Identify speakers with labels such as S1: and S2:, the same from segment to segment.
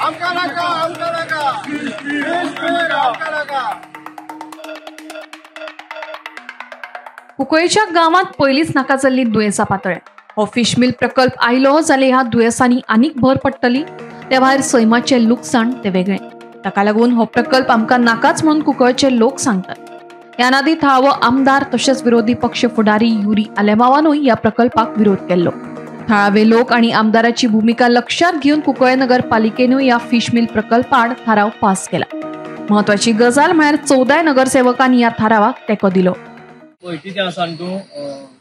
S1: आमकां नाका, आमकां नाका, आमकां नाका.
S2: कुंकळेच्या गांवांत पयलींच नाका जाल्ली दुयेंसां पातळ्ळ्या. हो फिश मिल प्रकल्प आयलो जाल्यार ह्या दुयेंसांनी आनीक भर पडटली. त्या भायर सैमाचें लुकसाण तें वेगळें. ताका लागून हो प्रकल्प आमकां नाकाच म्हणून कुंकळचे लोक सांगतात. ह्या नादी थळावो आमदार तशेंच विरोधी पक्ष फुडारी युरी आलेमावानूय ह्या प्रकल्पाक विरोध केल्लो. थळावे लोक आनी आमदाराची भुमिका लक्षात घेवन कुंकळे नगरपालिकेनूय ह्या फिश मिल प्रकल्पाआड थाराव पास केला. म्हत्वाची गजाल म्हळ्यार 14 नगरसेवकांनी ह्या थारावाक तेंको दिलो.
S3: पळय कितें आसा न्हू तूं,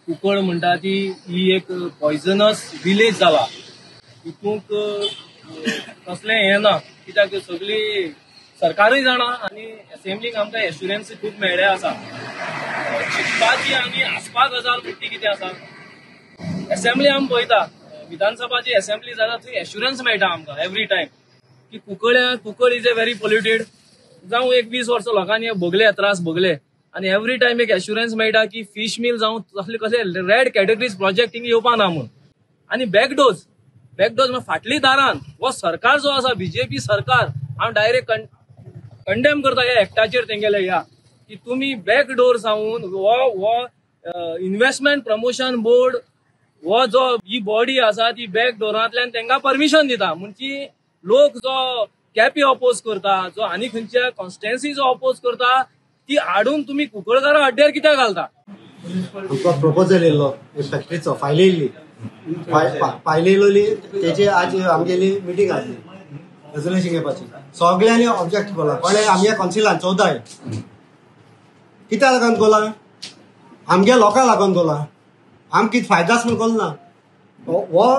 S3: कुंकळ म्हणटा ती ही एक पॉयझनस विलेज जाला. हितूंक कसलें हें ना, कित्याक सगळी सरकारूय जाणा आनी असेंब्लीक आमकां एश्युरन्स खूब मेळ्ळे आसा. शिकपाची आनी आसपा गजाल म्हणटी कितें आसा, एसेंब्ली आमी पळयता, विधानसभाची एसेंब्ली जाता थंय एश्युरन्स मेळटा आमकां एवरी टायम की Cuncolim is a very polluted. जावं एक 20 वर्सां लोकांनी भोगले त्रास भोगले आनी एवरी टायम एक एश्युरन्स मेळटा की फिश मिल जावं तसले कसले रेड कॅटेगरीज प्रोजेक्ट हिंगा येवपा ना म्हूण. आनी बॅकडोज बॅकडोज फाटली दारान हो सरकार जो आसा बीजेपी सरकार हांव डायरेक्ट कंडेम करता ह्या एक्टाचेर तेंगेले ह्या की तुमी बॅकडोर जावन हो इन्व्हेस्टमेंट प्रमोशन बोर्ड हो जो ही बॉडी आसा ती बॅकडोरांतल्यान तेंकां परमिशन दिता. म्हणजे लोक जो कॅपी अपोज करता, जो आनी खंयच्या कॉन्स्टिट्युएन्सी जो अपोज करता ती हाडून तुमी कुंकळकारां अड्ड्यार कित्याक घालता.
S1: आमकां प्रपोजल येयल्लो फॅक्टरीचो, फायल येयल्ली, फायल येयलोली तेची आज आमगेली मिटींग आसली रेजोल्युशन घेवपाची. सगळ्यांनी ऑब्जेक्ट केला. कोणे आमगे कौन्सिलान 14 कित्याक लागून कोला, आमगे लोकांक लागून कोला, आमकां कितें फायदाच म्हूण कोल ना. हो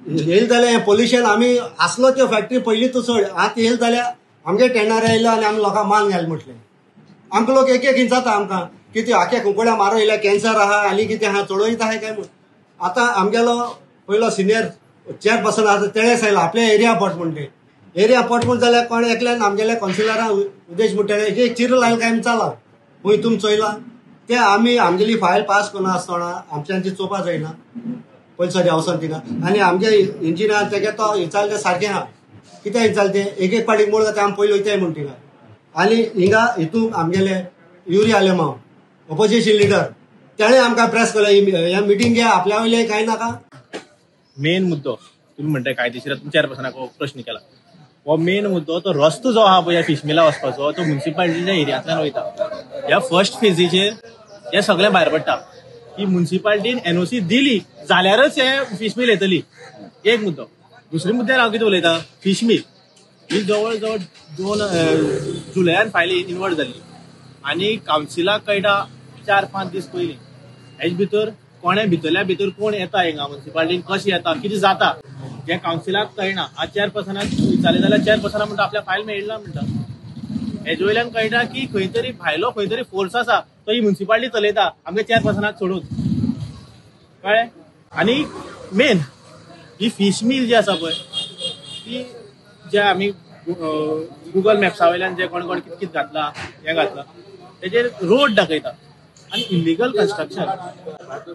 S1: येयले जाल्यार पोल्युशन आमी आसलो त्यो फॅक्टरी पयलीं तूं सोड, आतां येयले जाल्यार आमगे टेंडर येयलो आनी आमी लोकांक मान घाल म्हटलें. आमकां लोक एक एक हिंसाता आमकां कितें आख्या कुंकळ्या मारो येयल्या कॅन्सर आहा आनी कितें आहा चडोयत आहा काय म्हूण. आतां आमगेलो पयलो सिनियर चेअरपर्सन आसा तेणें सांगलां आपल्या एरिया पोट म्हणटे, एरिया पोट म्हूण जाल्यार कोण एकल्यान आमगेल्या कौन्सिलरान उद्देश म्हणटा एक चिरो लायलो काय आमी चला खंय तुमी चोयला ते आमी आमगेली फायल पास करून आसतना आमच्यान ती चोवपा जायना पयसो देंवसन थिंगा. आनी आमगे इंजिनियर तेगे तो विचारलें सारकें आहा, कित्याक विचारलें तें एक एक पाटी मोड जाता आमी पयलीं वयताय म्हूण थिंगा. आनी हिंगा हितून आमगेले युरी आलेमाव ऑपोजिशन लिडर तेणें आमकां प्रेस केलो ह्या मिटींग घे आपल्या वयले कांय नाका.
S4: मेन मुद्दो तुमी म्हणटाय कायदेशीर तुमी चेअरपर्सनाक प्रश्न केला, हो मेन मुद्दो तो रस्तो जो आहा पळय फिश मिला वचपाचो तो म्युनिसिपालिटीच्या एरियांतल्यान वयता. ह्या फर्स्ट फेजीचेर हे सगळें भायर पडटा की म्युनिसिपालिटीन एनओसी दिली जाल्यारच हे फिश मिल येतली, एक मुद्दो. दुसरे मुद्द्यार हांव कितें उलयता, फिश मिल ही जवळ जवळ 2 जुलयान फायली इन्वर्ट जाल्ली आनी कावन्सिलाक कळटा 4-5 दीस पयलीं. हेज भितर कोणे भितरल्या भितर कोण येता हिंगा म्युनिसिपालिटीन कशें येता कितें जाता हें कावन्सिलाक कळना. आज चेअरपर्सनाक विचारलें जाल्यार चेअरपर्सना म्हणटा आपल्या फायल मेळना म्हणटा. हेजे वयल्यान कळटा की खंय तरी भायलो खंय तरी फोर्स आसा तो ही म्युनिसिपालिटी चलयता आमगे चेअरपर्सनाक सोडून, कळ्ळें. आनी मेन ही फिश मिल जी आसा पळय ती जे आमी गुगल मॅप्सा वयल्यान जे कोण कोण कितें कितें घातलां हें घातलां तेजेर रोड दाखयता आनी इलिगल कन्स्ट्रक्शन.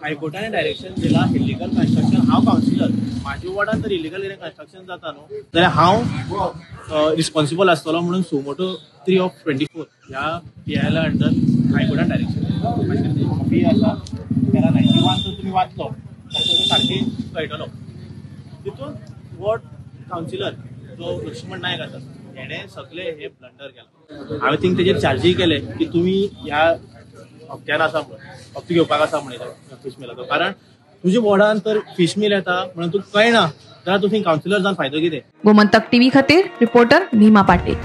S4: हायकोर्टान डायरेक्शन दिलां इलिगल कन्स्ट्रक्शन. हांव कावन्सिलर, म्हाज्या वॉर्डान जर इलिगल कितें कन्स्ट्रक्शन जाता न्हू जाल्यार हांव रिस्पॉन्सिबल आसतलो म्हणून सुमोटो 3/24 ह्या पीआयएल अंडर हायकोर्टान डायरेक्शन दिलां. कॉपी आसा पॅरा 91 जर तुमी वाचलो जाल्यार सारकें कळटलो. तितून वॉर्ड कावन्सिलर जो लक्ष्मण नायक आसा हेणें सगळे हे ब्लंडर केला. हांवें थिंग तेजेर चार्जीय केले की तुमी ह्या हप्त्यान आसा म्हणून हप्तो घेवपाक आसा म्हणून फिश मिलाचो, कारण तुज्या वॉर्डान तर फिश मिल येता म्हणून तुका कळना जाल्यार तूं थंय कावन्सिलर जावन फायदो कितें.
S2: गोमंतक टीव्ही खातीर रिपोर्टर भीमा पाटील.